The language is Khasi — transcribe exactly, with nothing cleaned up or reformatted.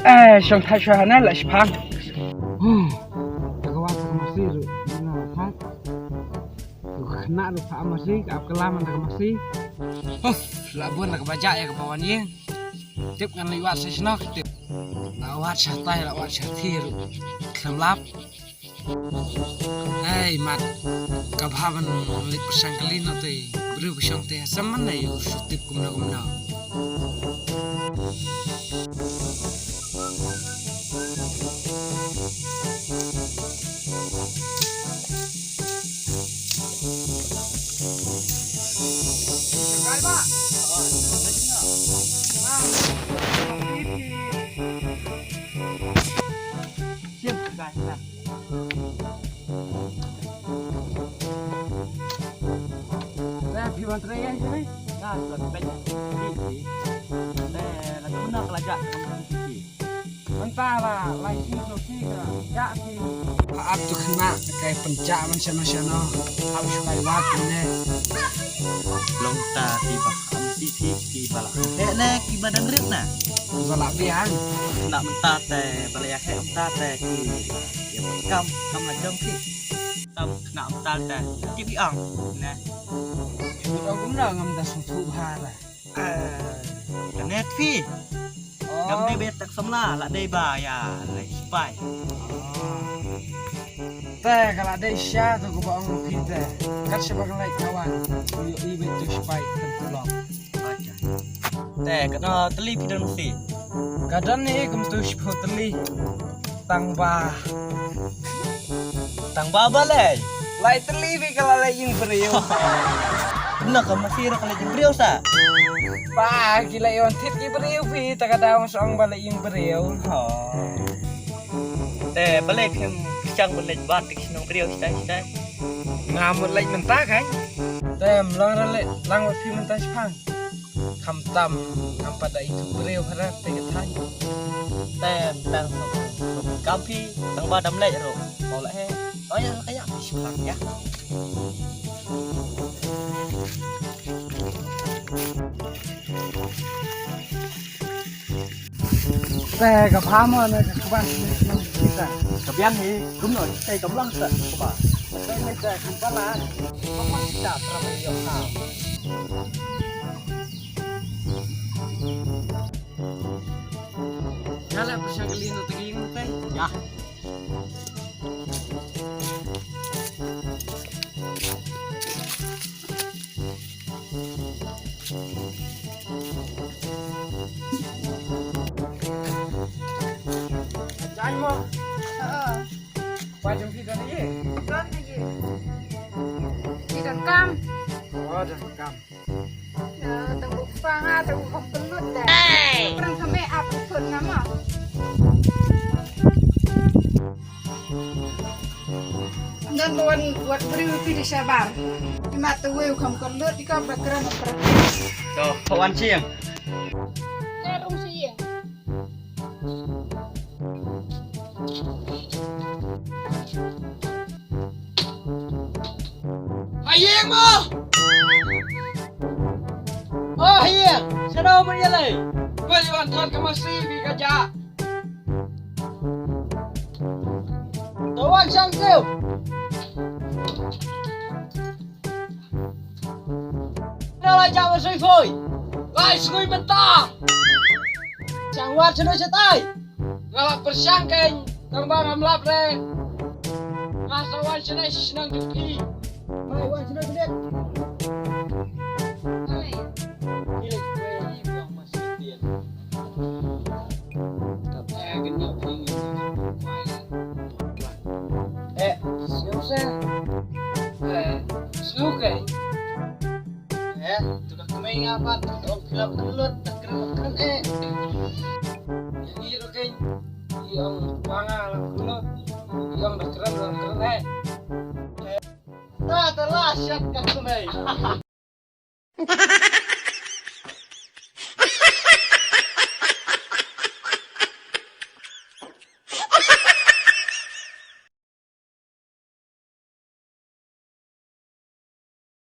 Eh, shong thait shuwa hangne la shipang. Hmm. Ka wad ka masi ruh. Ina thait. Ka khynnah ruh ka masi, ka ap ka lam da ka masi. Uff, la bun la kaba jah ïa kaba wan ïing. Tip ngan leit wad sa shnong tip. La wad shatai, la wad shathie ruh. Khlem lap. Hei, mat. Ka bha ban leit pyrshang kali noh te. Briew ba shong te ha sem man ne, u shu tip kumno kumno. Mynta la lai shi so shi ka ja shi. Hap tu khynnah kai pynjah man shano shano. Hap shu kai wad ne. Long ta ki ba kham shi shi ki ba la. Heh ne ki ba dang rit na. Ki ba la biang. Khynnah mynta te ba la ïa heh mynta te ki ïa kam kam la jong ki. Tam khynnah mynta te ki biang ne. Shu ong kumno ngam da sngewthuh bha la. Ah, ka net phi. Oh. Kam dei bet tak samla, la dei ba ïa leit spy. Oh. Te ka la dei sha tu ku ba ong phi te. Kat sha ba ka leit ka wan. Ku ïohi bet tu spy kan ku long. Te ka don tylli phi don phi. Ka don ne kum tu spy tylli. Tang ba. Tang ba balei? Lai tylli phi ka la leit ïing briew. Kumno ka masi ruh ka leit ïing briew sa? Ba ki la ïoh thied ki briew phi ta ka daw song ba leit ïing briew. Oh. Te balei phim pyrshang ban leit bat ki shnong briew shatai shatai? Nga mut leit mynta kan. Te mlong ra leit lang wat phi mynta shipang. Kham tam, kham pat da itu briew hara te ka thaiñ. Tem, tem, kam phi, tang ba dam leh ro. Ko leh he. Oh ya, ka ya, phi shipang ya. Te ka pha mo ne ka kban kita. Ka biang hi, kumno, te ka blang sa ka ba. Te ne te ka bala. Ka blang kita, tra ba yo ka. Nga la pyrshang kali na tagi ngan te. Ya. Jan mo. Heeh. Ba jong ki don ye? Don ye. Ki don kam. Oh, don kam. Ya, tang buk panga, tang buk panglut dah. Hey! Perang kami apa pun nama. Dan tuan buat beri upi di sabar. Ima tuwe kam kelut di kam bakran perang. To, kawan siang. Terung siang. Hayeng mo. Oh, hayeng. Sero mo yale. Beli wan thon kama si bi kaja. Tawan sang tu. Nga la jah ba sui poi. Lai sngui mynta. Chang wat shnong shatai. Nga la pyrshang kein tang ba ngam lap re. Nga sa wan shnong shnong jong phi. Mai wan shnong shnong. Mai. Ni lek kuai ni buang mas. Eh, sngewsih. Eh, sngewsih. Eh, tu ka kmei nga pat, tu ka ong phi la pynlut, ta kren, ta kren, eh. Yang ni ruh kein, i ong panga la pynlut, i ong ta kren, ta kren, eh. Ta, ta la shat ka kmei.